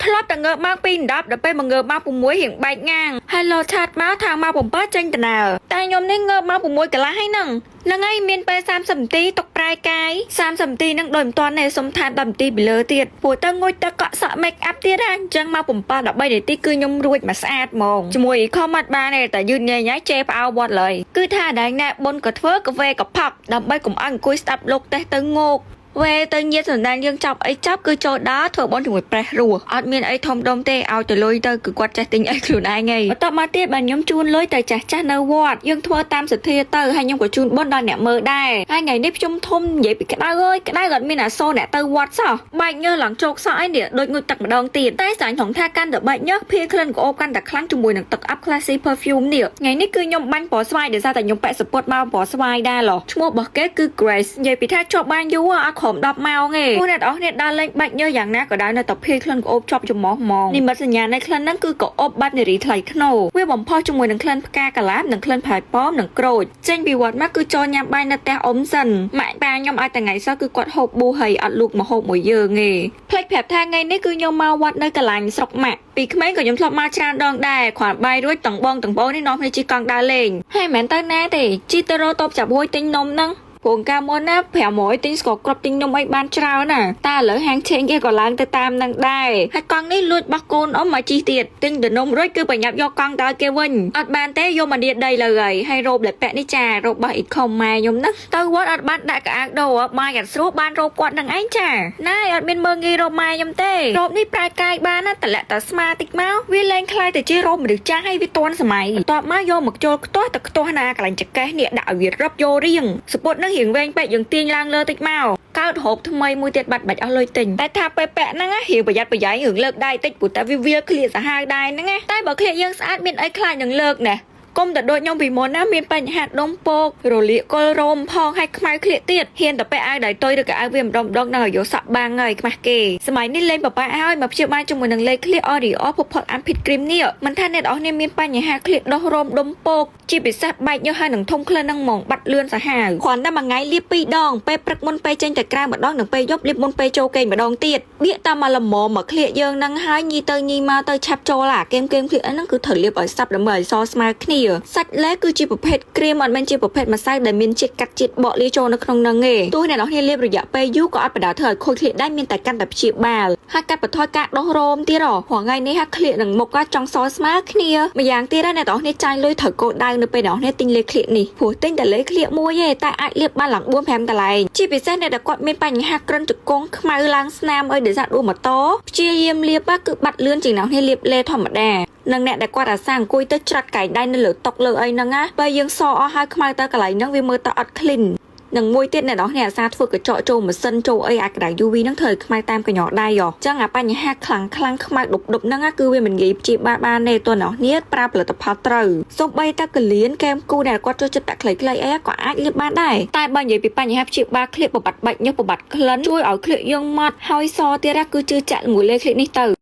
ធ្លាប់តែងើបមកពី10ដល់ពេលមកងើបមក6រៀងបែកងាងហើយលោឆាតមកថាមក7ចេញដំណើរតែខ្ញុំនេះងើបមក6កន្លះហើយហ្នឹងហ្នឹងហើយមានពេល30នាទីទុកប្រែកាយ30នាទីហ្នឹងដោយមិនទាន់ទេសុំថែម10នាទីពីលើទៀតព្រោះទៅងុយទឹកកក់សក់ make up ទៀតណាអញ្ចឹងមក7 13នាទីគឺខ្ញុំរួចមកស្អាតហ្មងជាមួយខំអត់បានទេតែយឺតញ៉ៃញ៉ៃជេរផ្អើវត្តឡើយគឺថាដែងណែបុនក៏ធ្វើកាហ្វេក៏ផឹកដើម្បីកុំឲ្យអង្គុយស្ដាប់លោកទេសទៅងោកវេទៅញាតសន្តានយើងចាប់អីចាប់គឺចូលដល់ធ្វើបុណ្យជាមួយប្រេះរស់អត់មានអីធំដុំទេឲ្យទៅលុយទៅគឺគាត់ចេះទិញអីខ្លួនឯងឯងបន្ទាប់មកទៀតបាទខ្ញុំជូនលុយទៅចាស់ចាស់នៅវត្តយើងធ្វើតាមសទ្ធាទៅហើយខ្ញុំក៏ជូនបុណ្យដល់អ្នកមើលដែរហើយថ្ងៃនេះខ្ញុំធំនិយាយពីក្តៅអើយក្តៅអត់មានអាសូរអ្នកទៅវត្តសោះបែកញើសឡើងជោកសក់អីនេះដូចងូតទឹកម្ដងទៀតតែស្រាញ់ថងថាកាន់តែបែកញើសភាក្លិនក៏អូបកាន់តែខ្លាំងជាមួយនឹងទឹកអប់ Classy Perfume នេះថ្ងៃនេះគឺខ្ញុំបាញ់ពណ៌ស្វាយដោយសារតែខ្ញុំពាក់សពុតមកពណ៌ស្វាយដែរឡោះឈ្មោះរបស់គេគឺ Grace និយាយពីថាជាប់បានយូរអត់ក្រោម10ម៉ោងទេពួកអ្នកនរគ្នាដើរលេងបែកញើសយ៉ាងណាក៏ដោយនៅតែភាយក្លិនក្អូបជាប់ច្រមុះហ្មងនិមិត្តសញ្ញានៃក្លិនហ្នឹងគឺក្អូបបែបនារីថ្លៃថ្នូរវាបំផុសជាមួយនឹងក្លិនផ្កាកលាបនិងក្លិនផ្លែប៉ោមនិងក្រូចចេញពីវត្តមកគឺចូលញ៉ាំបាយនៅផ្ទះអ៊ំសិនម៉ាក់ប៉ាខ្ញុំឲ្យតែថ្ងៃសោះគឺគាត់ហូបប៊ូហើយអត់លូកមកហូបមួយយើងទេផ្លេចប្រាប់ថាថ្ងៃនេះគឺខ្ញុំមកវត្តនៅកន្លែងស្រុកម៉ាក់ពីក្មេងក៏ខ្ញុំធ្លាប់មកច្រើនដងដែរគ្រាន់បាយរួចទាំងបងទាំងបងនេះនាំគ្នាជិះកង់ដើរលេងហើយមិនមែនទៅណាទេជិះទៅរកតបចាប់ហួយទិញនំហ្នឹងព្រោះកាលមុនណា500ទិញស្ករគ្រាប់ទិញនំអីបានច្រើនណាតែឥឡូវហាងឆេងគេក៏ឡើងទៅតាមនឹងដែរហើយកង់នេះលួចបោះកូនអ៊ំមកជិះទៀតទិញទៅនំរួចគឺប្រញាប់យកកង់ទៅឲ្យគេវិញអត់បានទេយកមកនាដីលើហើយហើយរ៉ូបដែលពាក់នេះចារ៉ូបរបស់អ៊ីខុំម៉ែខ្ញុំណាទៅវត្តអត់បានដាក់កៅអៅដូរបាយអត់ស្រួលបានរ៉ូបគាត់នឹងឯងចាណែអត់មានមើងងាយរ៉ូបម៉ែខ្ញុំទេរ៉ូបនេះប្រែកាយបានណាតម្លាក់តែស្មាតិចមកវាលែងខ្លាយទៅជារ៉ូបមនុស្សចាស់ហើយវាតន់សម័យបន្ទាប់មកយកមកចូលខ្ទាស់ទៅខ្ទាស់ណាកន្លែងចកេះនេះដាក់ឲ្យវារឹបយករៀងសពុតនឹងរៀងវែងពេកយើងទាញឡើងលើតិចមកកើតហូបថ្មីមួយទៀតបាត់បាច់អស់លុយទិញតែថាពេលពាក់ហ្នឹងណារៀងប្រយ័ត្នប្រយែងរឿងលើកដៃតិចព្រោះតែវាវាក្លៀកសាហាវដែរហ្នឹងណាតែបើក្លៀកយើងស្អាតមានអីខ្លាចនឹងលើកណាកុំតែដូចខ្ញុំពីមុនណាមានបញ្ហាដុំពោករលាកគល់រោមផងហើយខ្មៅក្លៀកទៀតហ៊ានតែពាក់អាវដៃតុយឬក៏អាវវាម្ដងម្ដងដល់ឲ្យយកសក់បាំងហើយខ្មាស់គេសម័យនេះលេងបបាក់ហើយមកព្យាបាលជាមួយនឹងលេក្លៀក Oreo Purple Armpit Cream នេះមិនថាអ្នកនរគ្នាមានបញ្ហាក្លៀកដុះរោមដុំពោកជាពិសេសបែកញើសហើយនឹងធំក្លិននឹងហ្មងបាត់លឿនសាហាវគ្រាន់តែមួយថ្ងៃលាបពីរដងពេលព្រឹកមុនពេលចេញទៅក្រៅម្ដងនិងពេលយប់លាបមុនពេលចូលគេងម្ដងទៀតបៀកតាមមកល្មមមកក្លៀកយើងនឹងហើយញីទៅញីមកទៅឆាប់ចូលអាកេមកេមក្លៀកហ្នឹងគឺត្រូវលាបឲ្យសັບដើម្បីឲ្យសស្មើគ្នាសាច់លែគឺជាប្រភេទគ្រីមអត់មែនជាប្រភេទម្សៅដែលមានជាតិកាត់ជាតិបកលាចូលនៅក្នុងហ្នឹងទេទោះអ្នកនរគ្នាលាបរយៈពេលយូរក៏អត់បដាធ្វើឲ្យខូចក្លៀកដែរមានតែកាន់តែព្យាបាលហើយកាត់បន្ថយការដុះរោមទៀតហ៎រាល់ថ្ងៃនេះហាក្លៀកនឹងមុខក៏ចង់សស្មើគ្នាម្យ៉ាងទៀតអ្នកនរគ្នាចាយលុយត្រូវគោលដៅនៅពេលអ្នកនរគ្នាទិញលេក្លៀកនេះព្រោះទិញតែលេក្លៀកមួយទេតែអាចលាបបានឡើង4 5កន្លែងជាពិសេសអ្នកដែលគាត់មានបញ្ហាក្រិនជង្គង់ខ្មៅឡើងស្នាមអីដោយសារដួលម៉ូតូព្យាយាមលាបគឺបាត់លឿនជាងអ្នកនរគ្នាលាបលេធម្មតានិងអ្នកដែលគាត់អាសាអង្គុយទៅច្រាត់កែងដៃនៅលើតុលើអីហ្នឹងណាបើយើងសអស់ហើយខ្មៅទៅកន្លែងហ្នឹងវាមើលទៅអត់ clean និងមួយទៀតអ្នកនរគ្នាអាសាធ្វើកញ្ចក់ចូលម៉ាស៊ីនចូលអីអាក្តៅ UV ហ្នឹងធ្វើឲ្យខ្មៅតាមកញ្ញដៃហ៎ចឹងអាបញ្ហាខ្លាំងខ្លាំងខ្មៅដប់ដប់ហ្នឹងគឺវាមិនងាយព្យាបាលបានទេតើអ្នកនរប្រើផលិតផលត្រូវសូម្បីតែកលៀនកែមគូដែលគាត់ចូលចិត្តដាក់ខ្លីៗអីក៏អាចលាបបានដែរតែបើនិយាយពីបញ្ហាព្យាបាលក្លៀកបបាត់បាច់ញើសបបាត់ក្លិនជួយឲ្យក្លៀកយើងម៉ត់ហើយសទៀតគឺជឿចាក់មួយលេក្លៀកនេះទៅ។